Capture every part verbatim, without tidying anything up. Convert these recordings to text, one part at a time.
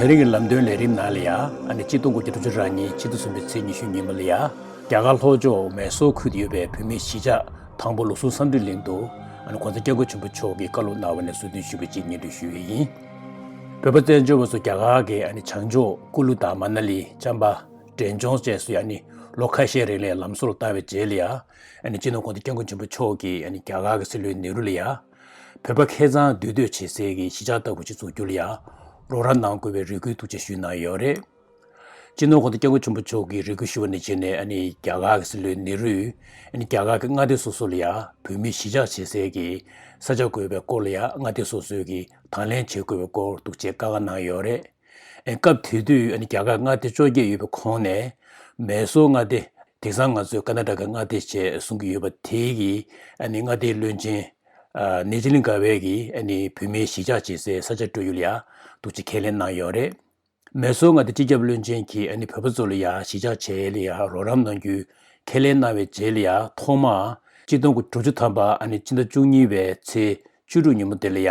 དེ་རིང་གི་ལམ་སྟོན་ལས་རིམ་ནང་ལ་ཡ། ཨ་ནི་གཅིག་སྟོང་དགུ་བརྒྱ་དྲུག་ཅུ་རེ་གཉིས་ཕྱི་ཟླ་གསུམ་པའི་ཚེས་ཉི་ཤུ་ཉིན་མོ་ལ་ཡ། རྒྱ་གར་ལྷོ་ཕྱོགས་མེ་སོར་ཁུལ་དུ་ཡོད་པའི་བོད་མིའི་གཞིས་ཆགས་དང་པོ་ལུགས་ཟུང་བསམ་གྲུབ་གླིང་དུ། ཨ་ནི་༸གོང་ས་༸སྐྱབས་མགོན་ཆེན་པོ་མཆོག་གིས་བཀའ་སློབ་གནང་བ་ནས་གསོལ་སྟོན་ཞུས་པ་ཅིག་སྙན་སྒྲོན་ཞུ་ཡས་ཡིན། བོད་པ་བཙན་བྱོལ་བ་ཚོ་རྒྱ་གར་གྱི་ཨ་ནི་བྱང་ཕྱོགས་ཀུ་ལུ་དང་མ་ན་ལི། ཅམ་པ། འབྲས་ལྗོངས་བཅས་སུ་ཨ་ནི་ལོ་ཁ་ཤས་རིང་ལ་ལམ་བཟོ་ལ་བཏང་བའི་རྗེས་ལ་ཡ། ཨ་ནི་སྤྱི་ནོར་༸གོང་ས་༸སྐྱབས་མགོན་ཆེན་པོ་མཆོག་གིས་ཨ་ནི་རྒྱ་གར་གྱི་སྲིད་བློན་ནེ་རུ་ལ་ཡ། བོད་པ་ཁ་སང་འདུས་སྡོད་བྱེད་སའི་གི་གཞིས་ཆགས་ལྟ་བུ་ཅིག་འཛུགས་རྒྱུ་ལ་ཡ། རོགས་རམ་གནང་དགོས་པའི་རེ་སྐུལ་ཐུགས་རྗེ་ཞུས་གནང་ཡོད་རེད། སྤྱི་ནོར་༸གོང་ས་༸སྐྱབས་མགོན་ཆེན་པོ་མཆོག་གིས་རེ་སྐུལ་ཞུས་པ་ནས་བྱས་ནས། ཨ་ནི་རྒྱ་གར་གྱི་སྲིད་བློན་ནེ་རུས་ཨ་ནི་རྒྱ་གར་གྱི་མངའ་སྡེ་སོ་སོ་ལ་ཡ་བོད་མིའི་གཞིས་ཆགས་བྱེད་སའི་གི་ས་ཆ་དགོས་པའི་སྐོར་ལ་ཡ། མངའ་སྡེ་སོ་སོས་ཀྱིས་དང་ལེན་བྱེད་དགོས་པའི་སྐོར་ཐུགས་རྗེ་བཀའ་དགའ་གནང་ཡོད་རེད། ཨེ། སྐབས་དེ་དུས་ཨ་ནི་རྒྱ་གར་མངའ་སྡེ་བཅོ་བརྒྱད་ཡོད་པའི་ཁོངས་ནས་མེ་སོར་མངའ་སྡེ། དེང་སང་ང་ཚོས་ཀར་ནཱ་ཊ་ཀ་མངའ་སྡེ་ཞེས་གསུང་གི་ཡོད་པ་དེ་གི་ཨ་ནི་མངའ་སྡེའི་བློན་ཆེན་ཨ་ནེ་ཇི་ལིང་ག་ཝེ་གིས་ཨ་ནི་བོད་མིའི་གཞིས་ཆགས་བྱེད་སའི་ས་ཆ་སྤྲོད་རྒྱུ་ལ་ཡ་ཐུགས་རྗེ་ཁས་ལེན་གནང་ཡོད་རེད། མེ་སོར་མངའ་སྡེའི་སྤྱི་ཁྱབ་བློན་ཆེན་གྱིས་ཨ་ནི་བོད་པ་ཚོ་ལ་ཡ་གཞིས་ཆགས་བྱེད་ཡས་ལ་ཡ་རོགས་རམ་གནང་རྒྱུའི་ཁས་ལེན་གནང་བའི་རྗེས་ལ་ཡ། ཐོག་མར་གཅིག་སྟོང་དགུ་བརྒྱ་དྲུག་ཅུ་ཐམ་པ་ཨ་ནི་སྤྱི་ཟླ་བཅུ་གཉིས་པའི་ཚེས་བཅུ་དྲུག་ཉིན་མོ་དེ་ལ་ཡ།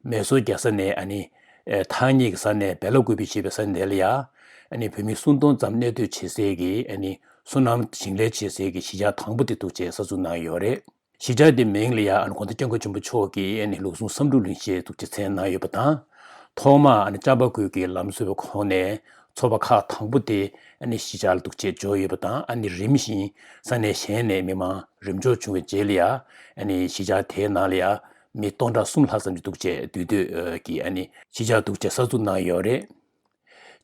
མེ་སོར་རྒྱལ་ས་ནས་ཨ་ནི་ཨེ། ཐག་ཉེ་གི་ས་གནས་བེ་ལ་ཀུ་པི་ཞེས་པའི་ས་གནས་དེ་ལ་ཡ། ཨ་ནི་བོད་མི་སུམ་སྟོང་ཙམ་གནས་སྡོད་བྱེད་སའི་གི་ཨ་ནི་སོ་ནམ་ཞིང་ལས་བྱེད་སའི་གི་གཞིས་ཆགས་དང་པོ་དེ་འདུག་ཅེས་གསར་འཛུགས་གནང་ཡོད་རེད། གཞིས་ཆགས་དེའི་མིང་ལ་ཡ་ཨ་ནི་༸གོང་ས་༸སྐྱབས་མགོན་ཆེན་པོ་མཆོག་གིས་ཨ་ནི་ལུགས་ཟུང་བསམ་གྲུབ་གླིང་ཞེས་འདུག་ཅེས་མཚན་གནང་ཡོད་པ་དང་། ཐོག་མར་ཨ་ནི་ཅམ་པ་ཁུལ་གྱི་ལམ་བཟོ་བའི་ཁོངས་ནས་ཚོ་པ་ཁག་དང་པོ་དེ་ཨ་ནི་གཞིས་ཆགས་ལ་འདུག་ཅེས་འབྱོར་ཡོད་པ་དང་། ཨ་ནི་རིམ་བཞིན་ས་གནས་གཞན་ནས་མི་མང་རིམ་འཇོག་བྱུང་བའི་རྗེས་ལ་ཡ། ཨ་ནི་གཞིས་ཆགས་དེའི་ནང་ལ་ཡ་མི་སྟོང་ཕྲག་གསུམ་ལྷག་ཙམ་ཞིག་འདུག་ཅེས་འདུས་སྡོད་ཀྱི་ཨ་ནི་གཞིས་ཆགས་འདུག་ཅེས་གསར་འཛུགས་གནང་ཡོད་རེད།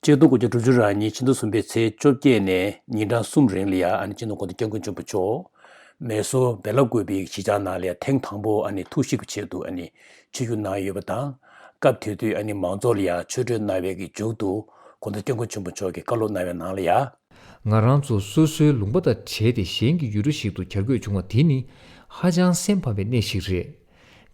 གཅིག་སྟོང་དགུ་བརྒྱ་དྲུག་ཅུ་རེ་གཉིས་ཕྱི་ཟླ་གསུམ་པའི་ཚེས་བཅོ་བརྒྱད་ནས་ཉིན་གྲངས་གསུམ་རིང་ལ་ཡ། ཨ་ནི་སྤྱི་ནོར་༸གོང་ས་༸སྐྱབས་མགོན་ཆེན་པོ་མཆོག་མེ་སོར་བེ་ལ་ཀུ་པིའི་གཞིས་ཆགས་ནང་ལ་ཡ་ཐེངས་དང་པོ་ཨ་ནི་ཐུགས་ཞིབ་ཀྱི་ཆེད་དུ་ཨ་ནི་ཆིབས་བསྒྱུར་གནང་ཡོད་པ་དང་། སྐབས་དེ་དུས་ཨ་ནི་མང་ཚོགས་ལ་ཡ་ཆོས་འབྲེལ་གནང་བའི་གི་མཇུག་ཏུ་༸གོང་ས་༸སྐྱབས་མགོན་ཆེན་པོ་མཆོག་གིས་བཀའ་སློབ་གནང་བའི་ནང་ལ་ཡ། ང་རང་ཚོ་སོ་སོའི་ལུང་པ་དང་བྲལ་ཏེ་གཞན་གྱི་ཡུལ་གྲུ་ཞིག་ཏུ་གྱར་དགོས་བྱུང་བ་དེ་ནི་ཧ་ཅང་སེམས་ཕམ་པའི་གནས་ཤིག་རེད།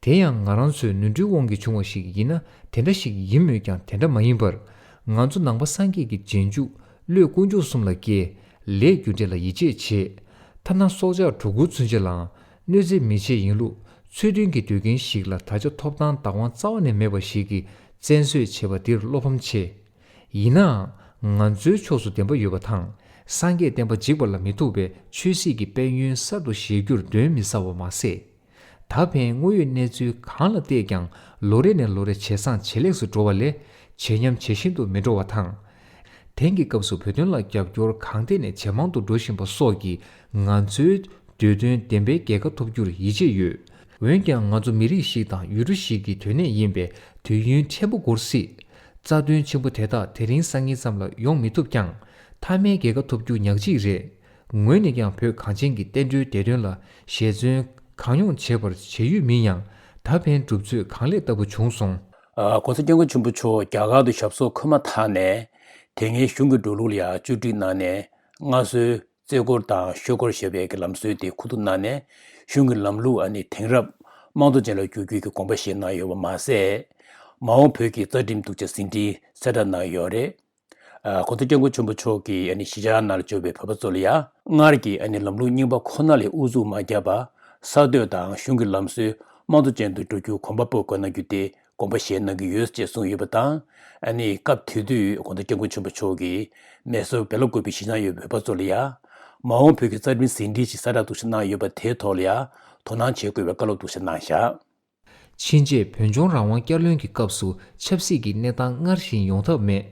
དེ་ཡང་ང་རང་ཚོའི་ནོར་འཁྲུལ་དབང་གིས་བྱུང་བ་ཞིག་ཡིན་ན་དེ་འདྲ་ཞིག་ཡིན་མོད་ཀྱང་དེ་འདྲ་མ་ཡིན་པར། ང་ཚོ་ནང་པ་སངས་རྒྱས་ཀྱི་རྗེས་འཇུག་བློས་དཀོན་མཆོག་གསུམ་ལ་དགྱེས། ལས་རྒྱུ་འབྲས་ལ་ཡིད་ཆེས་བྱེད། ཐ་ན་སྲོག་ཆགས་སྒྲོ་གུར་ཚུན་ཆད་ལའང་གནོད་འཚེ་མི་བྱེད་ཡིན་ལུགས། ཚུལ་མཐུན་གྱི་སྡོད་མཁན་ཞིག་ལ་ད་ཆ་ཐོབ་ཐང་བདག་དབང་རྩ་བ་ནས་མེད་པ་ཞིག་གིས་བཙན་བཟོས་བྱས་པ་འདིར་བློ་ཕམ་ཆེ། ཡིན་ནའང་། ང་ཚོའི་ཕྱོགས་སུ་བདེན་པ་ཡོད་པ་དང་། སངས་རྒྱས་བསྟན་པ་འཇིག་པ་ལ་མི་ཐུག་པའི་ཆོས་སྲིད་ཀྱི་དཔལ་ཡོན་གསར་དུ་བཞེས་རྒྱུར་གདོན་མི་ཟ་བ་མ་ཟད། ད་ཕན་དངོས་ཡོད་གནས་ཚུལ་གང་ལ་བལྟས་ཀྱང་ལོ་རེ་ནས་ལོ་རེ་ཇེ་བཟང་ཇེ་ལེགས་སུ་འགྲོ་བ་ལས་ཇེ་ཉམས་ཇེ་ཞན་དུ་མི་འགྲོ་བ་དང་། དེང་གི་སྐབས་སུ་བོད་དོན་ལ་རྒྱབ་སྐྱོར་གང་ཐད་ནས་ཇེ་མང་དུ་འགྲོ་བཞིན་པ་སོགས་ཀྱིས་ང་ཚོའི་འདོད་དོན་བདེན་པའི་རྒྱལ་ཁ་ཐོབ་རྒྱུར་ཡིད་ཆེས་ཡོད། འོན་ཀྱང་ང་ཚོ་མི་རིགས་ཤིག་དང་ཡུལ་གྲུ་ཞིག་གི་དོན་གནད་ཡིན་པས་དུས་ཡུན་ཕྲན་བུ་འགོར་སྲིད། རྩ་དོན་ཆེན་པོ་དེ་དག་དེ་རིང་སང་ཉིན་ཙམ་ལ་ཡོང་མི་ཐུབ་ཀྱང་། མཐའ་མའི་རྒྱལ་ཁ་ཐོབ་རྒྱུ་ཉག་གཅིག་རེད། ངོས་ནས་ཀྱང་བོད་གངས་ཅན་གྱི་བསྟན་འགྲོའི་བདེ་དོན་ལ་ཞལ་འཛོན་གང་ཡོང་བྱེད་པར་བྱེད་ཡུལ་མིན་ཡང་། ད་ཕན་གྲུབ་ཚུལ་གང་ལེགས་ལྟ་བུ་བྱུང་སོང་། ཨ། ༸གོང་ས་༸སྐྱབས་མགོན་ཆེན་པོ་མཆོག་རྒྱ་གར་དུ་ཞབས་སོར་འཁོད་མ་ཐག་ནས། དེ་སྔའི་གཞུང་གི་འགྲོ་ལུགས་ལ་ཡང་བཅོས་སྒྲིག་གནང་ནས། སྔར་སྲོལ་རྩེ་སྐོར་དང་ཤོ་སྐོར་ཞེས་པའི་གི་ལམ་སྲོལ་དེ་ཁུ་བསྡུ་གནང་ནས། གཞུང་གི་ལམ་ལུགས་ཨ་ནི་དེང་རབས་དམངས་གཙོ་ཅན་ལ་བསྒྱུར་རྒྱུའི་གི་དགོངས་པ་བཞེས་གནང་ཡོད་པ་མ་ཟད། མ་འོངས་བོད་ཀྱི་རྩ་ཁྲིམས་འདུག་ཅེས་ཟིན་བྲིས་གསལ་བསྒྲགས་གནང་ཡོད་རེད། ཨ། ༸གོང་ས་༸སྐྱབས་མགོན་ཆེན་པོ་མཆོག་གིས་ཨ་ནི་གཞིས་ཆགས་ནང་ལ་འབྱོར་བའི་བོད་པ་ཚོ་ལ་ཡང་སྔར་གྱི་ཨ་ནི་ལམ་ལུགས་རྙིང་པ་ཁོ་ན་ལས་ཨུ་ཚུགས་མ་བརྒྱབ་པར། གསར་གཏོད་དང་གཞུང་གི་ལམ་སྲོལ་དམངས་གཙོ་ཅན་དུ་འགྲོ་རྒྱུར་གོམ་པ་སྤོ་དགོས་གནང་རྒྱུ་དེ་དགོངས་པ་བཞེས་གནང་གི་ཡོད་ཅེས་གསུངས་ཡོད་པ་དང་། ཨ་ནི་སྐབས་དེ་དུས་༸གོང་ས་༸སྐྱབས་མགོན་ཆེན་པོ་མཆོག་གིས་མེ་སོར་བེ་ལ་ཀུ་པི་གཞིས་ཆགས་ཡོད་པའི་བོད་པ་ཚོ་ལ་ཡང་མ་འོངས་བོད་ཀྱི་རྩ་ཁྲིམས་ཟིན་བྲིས་ཤིག་གསལ་བསྒྲགས་འདུག་ཅེས་གནང་ཡོད་པ་དེའི་ཐོག་ལ་ཡང་དོ་སྣང་བྱེད་དགོས་པའི་བཀའ་སློབ་འདུག་ཅེས་གནང་བཞག་ཕྱིན་ཆད་བོད་ལྗོངས་རང་དབང་བསྐྱར་གླེང་གི་སྐབས་སུ་ཆབ་སྲིད་ཀྱི་གནས་སྟངས་སྔར་བཞིན་ཡོང་ཐབས་མེད།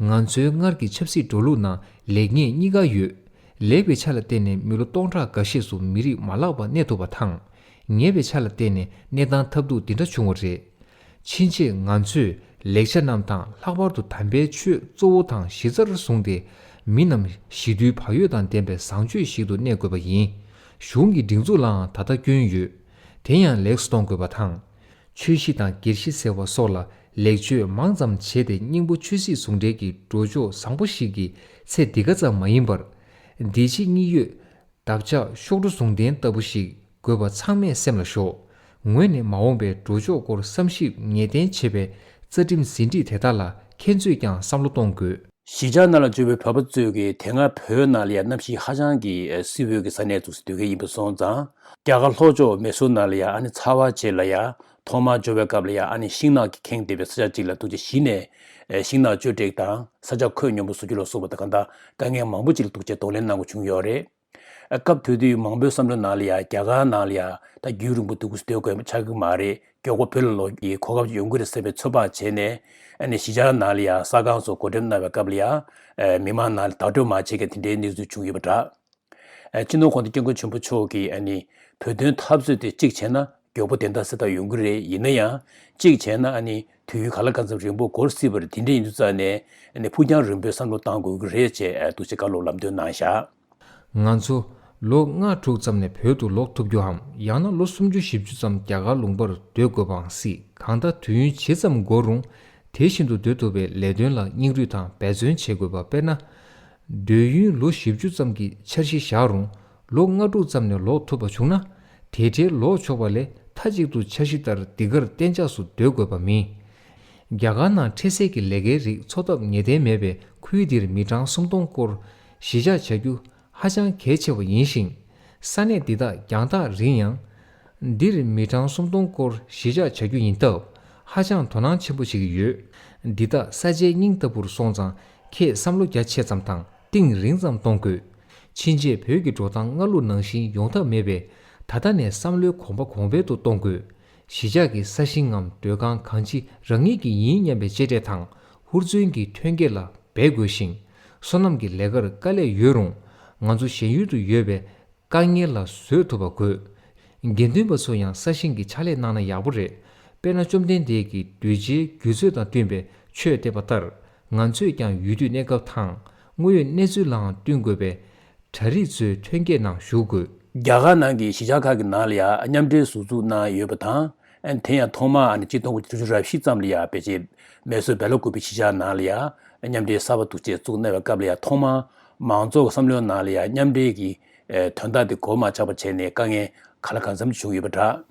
ང་ཚོའི་སྔར་གྱི་ཆབ་སྲིད་འགྲོ་ལུགས་ནང་ལེགས་ཉེས་གཉིས་ཀ་ཡོད། ལེགས་པའི་ཆ་ལ་བརྟེན་ནས་མི་ལོ་སྟོང་ཕྲག་འགའ་ཤས་སུ་མི་རིགས་མ་བརླག་པར་གནས་ཐུབ་པ་དང་། ཉེས་པའི་ཆ་ལ་བརྟེན་ནས་གནས་སྟངས་ཐབས་སྡུག་འདི་འདྲ་བྱུང་བ་རེད། ཕྱིན་ཆད་ང་ཚོས་ལེགས་ཆ་རྣམས་དང་། ལྷག་པར་དུ་དམ་པའི་ཆོས་གཙོ་བོ་དང་གཞི་རྩར་བཟུང་སྟེ། མི་རྣམས་ཞི་དུལ་བག་ཡོད་དང་ལྡན་པའི་བཟང་སྤྱོད་ཞིག་ཏུ་གནས་དགོས་པ་ཡིན། གཞུང་གི་སྒྲིག་འཛུགས་ལའང་ད་ལྟ་སྐྱོན་ཡོད། དེ་ཡང་ལེགས་སུ་གཏོང་དགོས་པ་དང་། ཆོས་གཞིས་དང་སྒེར་གཞི་ཟེར་བ་སོགས་ལ་ལེགས་བཅོས་མང་ཙམ་བྱས་ཏེ། སྙིང་པོ་ཆོས་སྲིད་ཟུང་འབྲེལ་གྱི་འགྲོ་ཕྱོགས་བཟང་པོ་ཞིག་གི་ཚེ་འདི་ག་ཙམ་མ་ཡིན་པར། འདི་ཕྱི་གཉིས་ཡོད། འདབ་ཆགས་གཤོག་སྒྲོ་ཟུང་ལྡན་ལྟ་བུ་ཞིག་དགོས་པ་ཚང་མས་སེམས་ལ་ཞོག་ངོས་ནས་མ་འོངས་པའི་འགྲོ་ཕྱོགས་སྐོར་བསམ་ཞིབ་ངེས་གཏན་བྱེད་པའི་རྩ་ཁྲིམས་ཟིན་བྲིས་དེ་དག་ལ་ཁྱེད་ཚོས་ཀྱང་བསམ་བློ་གཏོང་དགོས། གཞིས་ཆགས་ནང་ལ་འབྱོར་བའི་བོད་པ་ཚོས་ཀྱིས་དེ་སྔ་བོད་ནང་ལ་ཡང་གནམ་གཤིས་ཧ་ཅང་གི་བསིལ་བའི་གི་ས་གནས་འདུག་སེ་སྡོད་མཁན་ཡིན་པ་སོང་ཙང་། རྒྱ་གར་ལྷོ་ཕྱོགས་མེ་སོར་ནང་ལ་ཡང་ཨ་ནི་ཚ་བ་ཆེ་ལ་ཡང་ཐོག་མར་འབྱོར་བའི་སྐབས་ལ་ཡང་ཨ་ནི་ཤིང་ནགས་ཀྱིས་ཁེངས་བསྡད་པའི་ས་ཆ་གཅིག་ལ་འདུག་སེ་གཞི་ནས་ ཤིང་ནགས་གཅོད་འབྲེག་དང་ས་ཆ་ཁོད་སྙོམས་པོ་བཟོ་རྒྱུ་ལ་སོགས་པ་དང་གང་ལྟར་དཀའ་ངལ་མང་པོ་ཅིག་ལ་ཐུག་རྗེས་གདོང་ལེན་གནང་དགོས་བྱུང་ཡོད་རེད། སྐབས་དེ་དུས་མང་པོའི་བསམ་བློའི་ནང་ལ་ཡང་རྒྱ་གར་ནང་ལ་ཡང་ད་རྒྱུན་རིང་པོ་འདུག་སྡོད་དགོས་པ་ཆགས་ཀྱི་མ་རེད། མགྱོགས་པོ་བོད་ལ་ལོག་རྒྱུའི་གོ་སྐབས་ཡོང་གི་རེད་བསམ་པའི་ཚོད་དཔག་བྱས་ནས་ཨ་ནི་གཞིས་ཆགས་ནང་ལ་ཡང་ས་ཁང་སོགས་བགོ་འགྲེམས་གནང་བའི་སྐབས་ལ་ཡང་མི་མང་ནང་ལ་བརྡ་སྤྲོད་མ་བྱས་མཁན་དེ་འདྲའི་གནས་ཚུལ་བྱུང་ཡོད་པ་འདྲ། སྤྱི་ནོར་༸གོང་ས་༸སྐྱབས་མགོན་ཆེན་པོ་མཆོག་གིས་ཨ་ནི་བོད་དོན་འཐབ་རྩོད་དེ་གཅིག་བྱས་ན་མགྱོགས་པོ་བདེན་མཐའ་གསལ་ཐག་ཡོང་གི་རེད། ཡིན་ན་ཡང་གཅིག་བྱས་ན་ཨ་ནི་དུས་ཡུན་ག་ལ་གང་འཚམ་རིང་པོ་འགོར་སྲིད་པ་རེད། དེ་འདྲ་ཡིན་དུས་ཙང་ནས་ཨ་ནི་ཕུགས་རྒྱང་རིང་པོའི་བསམ་བློ་གཏང་དགོས་ཀྱི་རེད་ཅེས་འདུག་སེ་བཀའ་སློབ་ལམ་སྟོན་གནང་བཞག། ང་ཚོ་ལོ་ལྔ་དྲུག་ཙམ་ནས་བོད་དུ་ལོག་ཐུབ་རྒྱུའམ་ཡང་ན་ལོ་སུམ་ཅུ་བཞི་བཅུ་ཙམ་རྒྱ་གར་ལུང་པར་སྡོད་དགོས་པའང་སྲིད། གང་ལྟར་དུས་ཡུན་ཇི་ཙམ་འགོར་རུང་དེ་བཞིན་དུ་སྡོད་ཐུབ་པའི་ལས་དོན་ལ་སྙིང་རུས་དང་འབད་བརྩོན་བྱེད་དགོས་པ། དཔེར་ན། སྡོད་ཡུན་ལོ་བཞི་བཅུ་ཙམ་གྱི་འཆར་གཞི་བཞག་རུང་ལོ་ལྔ་དྲུག་ཙམ་ནས་ལོག་ཐུབ་པ་བྱུང་ན་དེ་འཕྲལ་ལོག་ཆོག་པ་ལས་མཐའ་གཅིག་ཏུ་འཆར་གཞི་ལྟར་འདི་གར་གཏན་འཇགས་སུ་སྡོད་དགོས་པ་མིན། རྒྱ་གར་ནང་འཕྲལ་སེལ་གྱི་ལས་ཀའི་རིགས་འཚོ་ཐབས་ངེས་གཏན་མེད་པས་ཁུལ་འདིར་མི་གྲངས་སུམ་སྟོང་སྐོར་གཞིས་ཆགས་བྱ་རྒྱུ་ཧ་ཅང་གལ་ཆེ་བ་ཡིན་ཞིང་། ས་གནས་འདི་དག་རྒྱང་ཐག་རིང་ཡང་། འདིར་མི་གྲངས་སུམ་སྟོང་སྐོར་གཞིས་ཆགས་བྱ་རྒྱུ་ཡིན་སྟབས་ཧ་ཅང་དོ་སྣང་ཆེན་པོ་བྱེད་ཀྱི་ཡོད། འདི་དག་ས་ཆའི་སྙིང་ལྟ་བུར་སོང་ཙང་ཁྱེད་བསམ་བློ་རྒྱ་ཆེ་ཙམ་དང་གཏིང་རིང་ཙམ་གཏོང་དགོས། ཕྱིན་ཆད་བོད་ཀྱི་འགྲོ་སྟངས་སྔ་ལུགས་ནང་བཞིན་ཡོང་ཐབས་མེད་པས་ད་ལྟ་ནས་བསམ་བློའི་གོམ་པ་གོང་འཕེལ་དུ་གཏོང་དགོས། གཞིས་ཆགས་ཀྱི་ས་ཞིང་ངམ་སྡོད་ཁང་གང་ཅི་རང་ཉིད་ཀྱི་ཡིན་སྙམ་པའི་གཅེས་སྤྲས་དང་ཧུར་བརྩོན་གྱིས་ཐོན་སྐྱེད་ལ་འབད་དགོས་ཤིང་། སོ་ནམ་གྱི་ལས་ཀར་དཀའ་ལས་ཡོད་རུང་ང་ཚོ་གཞན་ཡུལ་དུ་ཡོད་པས་དཀའ་ངལ་ལ་བཟོད་ཐུབ་པ་དགོས། དགེ་འདུན་པ་ཚོ་ཡང་ས་ཞིང་གི་ཕྱག་ལས་གནང་ན་ཡག་པོ་རེད། དཔེར་ན་བཅོམ་ལྡན་འདས་ཀྱིས་གདུལ་བྱའི་རྒྱུད་ཚོད་དང་བསྟུན་པའི་ཆོས་བསྟན་པ་ལྟར་ང་ཚོས་ཀྱང་ཡུལ་དུས་གནས་སྐབས་དང་དངོས་ཡོད་གནས་ཚུལ་ལའང་བསྟུན་དགོས་པས། གྲྭ་རིགས་ཚོའི་ཐོན་སྐྱེད་ནང་ཞུགས་དགོས། རྒྱ་གར་ནང་གི་གཞིས་ཆགས་ཁག་གི་ནང་ལ་ཡང་མཉམ་འབྲེལ་ཟུར་འཛུགས་གནང་ཡོད་པ་དང་། དེ་ཡང་ཐོག་མར་ཆིག་སྟོང་དགུ་བརྒྱ་དྲུག་ཅུ་རེ་བཞི་ཙམ་ལ་ཡང་ཕལ་ཆེར་མེ་སོར་བེ་ལ་ཀུ་པའི་གཞིས་ཆགས་ནང་ལ་ཡང་མཉམ་འབྲེལ་གསར་པ་འདུག་ཅེས་བཙུགས་གནང་བའི་སྐབས་ལ་ཡང་ཐོག་མར་མང་ཚོགས་ཀྱི་བསམ་བློའི་ནང་ལ་ཡང་མཉམ་འབྲེལ་གྱི་དོན་དག་དེ་གོ་མ་ཆགས་པ་བྱས་ནས་དཀའ་ངལ་གང་ལ་གང་འཚམ་བྱུང་ཡོད་པ་འདྲ།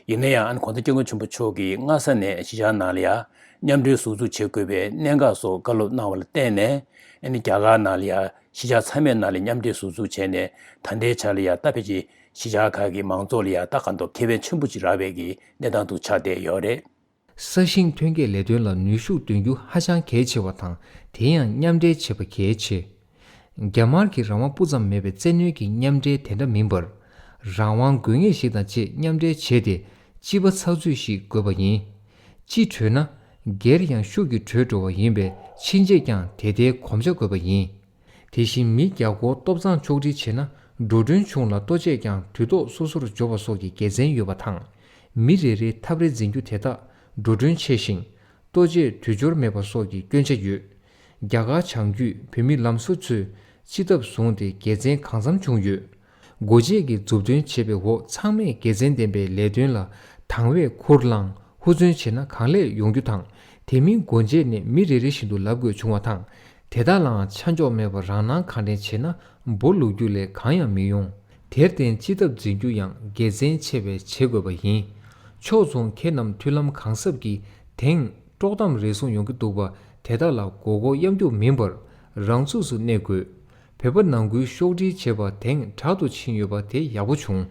ཡིན་ན་ཡང་ཨ་ནི་༸གོང་ས་༸སྐྱབས་མགོན་ཆེན་པོ་མཆོག་གིས་སྔ་ས་ནས་གཞིས་ཆགས་ནང་ལ་ཡང་མཉམ་འབྲེལ་ཟུར་འཛུགས་བྱེད་དགོས་པའི་གནད་འགག་སོགས་བཀའ་སློབ་གནང་བ་ལ་བརྟེན་ནས་ཨ་ནི་རྒྱ་གར་ནང་ལ་ཡང་གཞིས་ཆགས་ཚང་མའི་ནང་ལ་མཉམ་འབྲེལ་ཟུར་འཛུགས་བྱས་ནས་ད་ལྟའི་ཆར་ལ་ཡང་ད་ཕལ་ཆེར་གཞིས་ཆགས་ཁག་གི་མང་ཚོགས་ལ་ཡང་ད་གང་ཐུབ་ཁེ་ཕན་ཆེན་པོ་ཅིག་རག་པའི་གི་གནས་སྟངས་དུ་ཆགས་བསྡད་ཡོད་རེད། ས་ཞིང་ཐོན་སྐྱེད་ལས་དོན་ལ་ནུས་ཤུགས་འདོན་རྒྱུ་ཧ་ཅང་གལ་ཆེ་བ་དང་དེ་ཡང་མཉམ་འབྲེལ་བྱེད་པ་གལ་ཆེ། རྒྱ་དམར་གྱི་རང་དབང་སྤུ་ཙམ་མེད་པའི་བཙན་གནོན་གྱི་མཉམ་འབྲེལ་དེ་འདྲ་མིན་པར། རང་དབང་དགོས་ངེས་ཤིག་དང་བཅས་མཉམ་འབྲེལ་བྱས་ཏེ་སྤྱི་པ་ཚགས་ཚུད་ཞིག་དགོས་པ་ཡིན། སྤྱི་གྲོས་ན་སྒེར་ཡང་ཤུགས་ཀྱིས་གྲོས་འགྲོ་བ་ཡིན་པས་ཕྱིན་ཆད་ཀྱང་དེ་ལྟའི་གོམས་ཆ་དགོས་པ་ཡིན། དེ་བཞིན་མི་རྒྱ་སྒོར་སྟོབས་བཟང་ཕྱོགས་སྒྲིལ་བྱས་ན་འགྲོ་གྲོན་ཆུང་ལ་ལྟོ་ཆས་ཀྱང་དུས་ཐོག་སོ་སོར་འབྱོར་བ་སོགས་ཀྱི་དགེ་མཚན་ཡོད་པ་དང་། མི་རེ་རེའི་ཐབས་རེ་འཛིན་རྒྱུ་དེ་དག་འགྲོ་གྲོན་ཆེ་ཞིང་ལྟོ་ཆས་དུས་འབྱོར་མེད་པ་སོགས་ཀྱི་སྐྱོན་ཆ་ཡོད། རྒྱ་གར་བྱང་རྒྱུད་བོད་མི་ལམ་བཟོ་ཚོས་སྤྱི་ཐབ་བཟུང་སྟེ་དགེ་མཚན་གང་འཚམ་བྱུང་ཡོད། སྒོ་འབྱེད་ཀྱི་མཛུབ་སྟོན་བྱས་པའི་འོག་ཚང་མས་དགེ་མཚན་ལྡན་པའི་ལས་དོན་ལ་དང་བས་ཁུར་བླངས་ཧུར་བརྩོན་བྱས་ན་གང་ལེགས་ཡོང་རྒྱུ་དང་། དེ་མིན་སྒོ་འབྱེད་ནས་མི་རེ་རེ་བཞིན་དུ་ལབ་དགོས་བྱུང་བ་དང་། དེ་དག་ལའང་ཆ་འཇོག་མེད་པར་རང་སྣང་གང་དྲན་བྱས་ན་འབུ་བླུག་རྒྱུ་ལས་གང་ཡང་མི་ཡོང་། དེར་བརྟེན་སྤྱི་ཐབ་འཛིན་རྒྱུ་ཡང་དགེ་མཚན་ཆེ་བས་བྱེད་དགོས་པ་ཡིན། ཕྱོགས་མཚུངས་ཁྱེད་རྣམས་མཐུན་ལམ་གང་ཟབ་ཀྱིས་དེང་དཀྲོག་གཏམ་རེ་ཟུང་ཡོང་གི་འདུག་པ་དེ་དག་ལ་མགོ་སྐོར་གཡམ་རྒྱུག་མིན་པར་རང་ཚུགས་སུ་གནས་དགོས། བོད་པ་ནང་ཁུལ་ཤོག་སྒྲིལ་བྱེད་པ་དེང་དྲག་ཏུ་ཕྱིན་ཡོད་པ་དེ་ཡག་པོ་བྱུང་།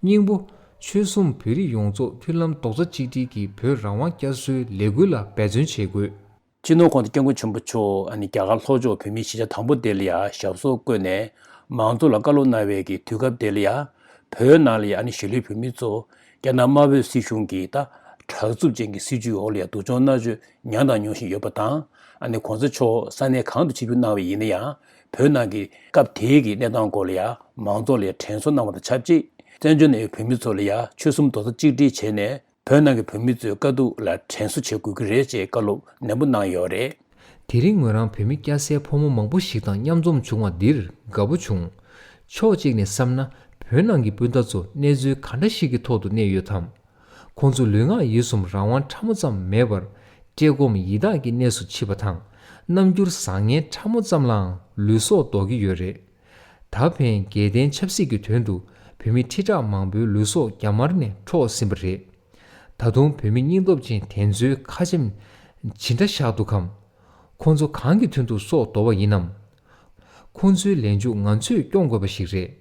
སྙིང་པོ། ཆོལ་གསུམ་བོད་རིགས་ཡོངས་རྫོགས་མཐུན་ལམ་རྡོག་རྩ་གཅིག་སྒྲིལ་གྱིས་བོད་རང་དབང་བསྐྱར་གསོའི་ལས་འགུལ་ལ་འབད་བརྩོན་བྱེད་དགོས། སྤྱི་ནོར་༸གོང་ས་༸སྐྱབས་མགོན་ཆེན་པོ་མཆོག་ཨ་ནི་རྒྱ་གར་ལྷོ་ཕྱོགས་བོད་མིའི་གཞིས་ཆགས་དང་པོ་དེ་ལ་ཡང་ཞབས་སོར་བཀོད་ནས་མང་ཚོགས་ལ་བཀའ་སློབ་གནང་བའི་གི་དུས་སྐབས་དེ་ལ་ཡང་བོད་ནང་ལ་ཡང་ཨ་ནི་གཞིས་ལུས་བོད་མི་ཚོ་རྒྱ་ནག་དམར་པོའི་སྲིད་གཞུང་གི་ད་དྲག་རྩུབ་ཅན་གྱི་སྲིད་བྱུས་འོག་ལ་ཡང་སྡུག་སྦྱོང་མནར་གཅོད་མྱངས་དང་མྱོང་བཞིན་ཡོད་པ་དང་། ཨ་ནི་༸གོང་ས་མཆོག་ས་གནས་གང་དུ་ཆིབས་བསྒྱུར་གནང་བ་ཡིན་ན་ཡང་བོད་ནང་གི་སྐབས་དེའི་གི་གནས་སྟངས་སྐོར་ལ་ཡང་མང་ཚོགས་ལ་ཡང་དྲན་གསོ་གནང་བ་དང་ཆབས་ཅིག་བཙན་བྱོལ་ནང་ཡོད་བོད་མི་ཚོ་ལ་ཡང་ཆོལ་གསུམ་རྡོག་རྩ་གཅིག་སྒྲིལ་བྱས་ནས། བོད་ནང་གི་བོད་མི་ཚོའི་དཀའ་སྡུག་ལ་དྲན་གསོ་བྱེད་དགོས་ཀྱི་རེད་ཅེས་བཀའ་སློབ་ནན་པོ་གནང་ཡོད་རེད། དེ་རིང་ངོས་རང་བོད་མི་སྐྱ་སེར་ཕོ་མོ་མང་པོ་ཞིག་དང་མཉམ་འཛོམས་བྱུང་བ་འདིར་དགའ་པོ་བྱུང་། ཕྱོགས་གཅིག་ནས་བསམ་ན་བོད་ནང་གི་སྤུན་ཟླ་ཚོ་གནས་ཚུལ་ག་འདྲ་ཞིག་གི་ཐོག་ཏུ་གནས་ཡོད་དམ། ཁོང་ཚོ་ལུས་ངག་ཡིད་གསུམ་རང་དབང་ཕྲ་མོ་ཙམ་མེད་པར་བཀྲེས་སྐོམ་ཡི་དྭགས་ཀྱི་གནས་སུ་ཕྱིན་པ་དང་། རྣམ་འགྱུར་བཟང་ངན་ཕྲ་མོ་ཙམ་ལའང་ལུས་སྲོག་འདོགས་ཀྱི་ཡོད་རེད། ད་ཕན་རྒྱལ་བསྟན་ཆབ་སྲིད་ཀྱི་དོན་དུ་བོད་མི་ཁྲི་ཕྲག་མང་པོའི་ལུས་སྲོག་རྒྱ་དམར་ནས་འཕྲོག་ཟིན་པ་རེད། ད་དུང་བོད་མི་སྙིང་སྟོབས་ཅན་དེ་ཚོའི་ཁ་ཆེམས་ཇི་འདྲ་བཞག་འདུག་གམ། ཁོང་ཚོ་གང་གི་དོན་དུ་སྲོག་དོར་བ་ཡིན་ནམ། ཁོང་ཚོའི་ལས་མཇུག་ང་ཚོས་སྐྱོང་དགོས་པ་ཞིག་རེད།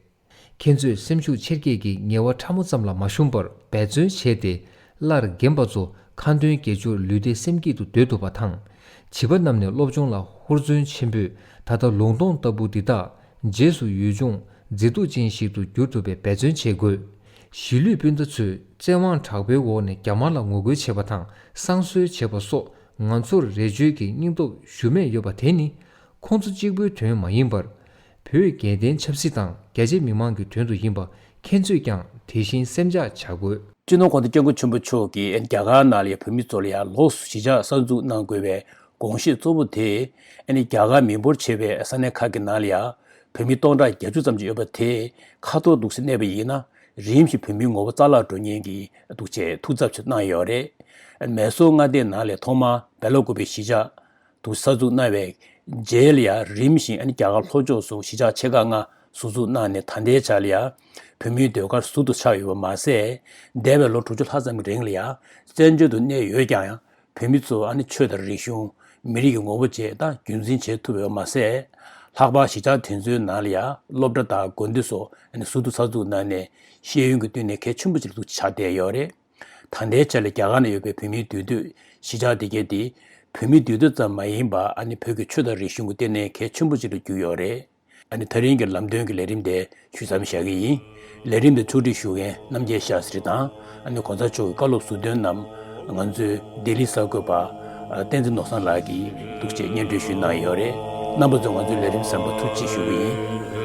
ཁྱེད་ཚོས་སེམས་ཤུགས་ཆེར་སྐྱེད་ཀྱིས་ངལ་བ་ཕྲ་མོ་ཙམ་ལ་མ་ཞུམ་པར་འབད་བརྩོན་བྱས་ཏེ་སླར་རྒན་པ་ཚོ་ཁ་འདོན་དགེ་སྦྱོར་ལུས་བདེ་སེམས་སྐྱིད་དུ་སྡོད་ཐུབ་པ་དང་ བྱིས་པ་རྣམས་ནས་སློབ་སྦྱོང་ལ་ཧུར་བརྩོན་ཆེན་པོས། ད་ལྟ་ལུང་སྟོང་ལྟ་བུ་འདི་དག་རྗེས་སུ་ཡུལ་ལྗོངས་མཛེས་སྡུག་ཅན་ཞིག་ཏུ་འགྱུར་ཐུབ་པའི་འབད་བརྩོན་བྱེད་དགོས། གཞིས་ལུས་སྤུན་ཟླ་ཚོས་བཙན་དབང་དྲག་པོའི་འོག་ནས་རྒྱ་དམར་ལ་ངོ་རྒོལ་བྱས་པ་དང་བསང་གསོལ་བྱས་པ་སོགས་ང་ཚོར་རེ་བཅོལ་གྱི་སྙིང་སྟོབས་ཞུམ་མེད་ཡོད་པ་དེ་ནི། ཁོང་ཚོ་གཅིག་པུའི་དོན་མ་ཡིན་པར། བོད་རྒྱལ་བསྟན་ཆབ་སྲིད་དང་རྒྱ་ཆེ་མི་མང་གི་དོན་དུ་ཡིན་པ་མཁྱེན་ཚོས་ཀྱང་དེ་བཞིན་སེམས་ཆགས་བྱ་དགོས། སྤྱི་ནོར་༸གོང་ས་༸སྐྱབས་མགོན་ཆེན་པོ་མཆོག་གིས་རྒྱ་གར་ནང་ལ་ཡ་བོད་མི་ཚོ་ལ་ཡ་ལོགས་སུ་གཞིས་ཆགས་གསར་འཛུགས་གནང་དགོས་པའི་དགོངས་བཞེད་གཙོ་བོ་དེ། རྒྱ་གར་མི་འབོར་ཆེ་བའི་ས་གནས་ཁག་གི་ནང་ལ་ཡ་བོད་མི་སྟོང་ཕྲག་བརྒྱད་ཅུ་ཙམ་ཅིག་ཡོད་པ་དེ་ཁ་ཐོར་འདུག་སེ་གནས་པ་ཡིན་ན། རིམ་བཞིན་བོད་མིའི་ངོ་བོ་རྩ་བརླག་འགྲོ་ཉེན་གྱི་འདུག་ཅེས་ཐུགས་འཚབ་ཆེ་གནང་ཡོད་རེད། མེ་སོར་མངའ་སྡེའི་ནང་ལ་ཐོག་མར་བེ་ལ་ཀུ་པེ་གཞིས་ཆགས་དུ་གསར་འཛུགས་གནང་བའི་རྗེས་ལ་ཡང་རིམ་བཞིན་ཨ་ནི་རྒྱ་གར་ལྷོ་ཕྱོགས་སུ་གཞིས་ཆགས་ཆེ་ཁག་ལྔ་ཟུར་འཛུགས་གནང་ནས་ད་ལྟའི་ཆར་ལ་ཡང་བོད་མིའི་ཟློས་གར་ཟུར་དུ་ཆགས་ཡོད་པ་མ་ཟད། འདས་པའི་ལོ་དྲུག་ཅུ་ལྷག་ཙམ་གྱི་རིང་ལ་ཡང་བཙན་བྱོལ་དུ་གནས་ཡོད་ཀྱང་ཡང་བོད་མི་ཚོ་ཨ་ནི་ཆོས་དང་རིག་གཞུང་། མི་རིགས་ཀྱི་ངོ་བོ་བཅས་དང་རྒྱུན་འཛིན་བྱེད་ཐུབ་ཡོད་པ་མ་ཟད། ལྷག་པར་གཞིས་ཆགས་དེ་ཚོའི་ནང་ལ་ཡང་སློབ་གྲྭ་དང་དགོན་སྡེ་སོགས་ཨ་ནི་ཟུར་དུ་གསར་འཛུགས་གནང་ནས་ཤེས་ཡོན་གྱི་སྟེང་ནས་གལ་ཆེན་པོ་ཅིག་ཏུ་ཆགས་བསྡད་ཡོད་རེད། ད་ལྟའི་ཆར་ལ་རྒྱ་གར་ནང་ཡོད་པའི་བོད་མིའི་འདུས་སྡོད་གཞིས་ཆགས་དེ་གས་དེ་བོད་མིའི་འདུས་སྡོད་ཙམ་མ་ཡིན་པར་ཨ་ནི་བོད་ཀྱི་ཆོས་དང་རིག་གཞུང་གི་སྟེང་ནས་གལ་ཆེན་པོ་ཅིག་ཏུ་གྱུར་ཡོད་རེད། ཨ་ནི་ད་རིང་གི་ལམ་སྟོན་གྱི་ལས་རིམ་དེ་ཞུ་མཚམས་བཞག་གི་ཡིན། ལས་རིམ་དེ་ཕྱོགས་སྒྲིག་ཞུ་མཁན་རྣམ་རྒྱལ་ཤཱ་སྲི་དང་ཨ་ནི་གོང་ས་མཆོག་གི་བཀའ་སློབ་ཟུར་འདོན་རྣམས་ང་ཚོའི་ལྡི་ལི་གསར་འགོད་པ་བསྟན་འཛིན་ནོར་བཟང་ལགས་ཀྱིས་འདུག་ཅེས་སྙན་སྒྲོན་ཞུས་གནང་ཡོད་རེད། རྣམ་པ་ཚོས་ང་ཚོའི་ལས་རིམ་གསན་པར་ཐུགས་རྗེ་ཆེ་ཞུ་གི་ཡིན།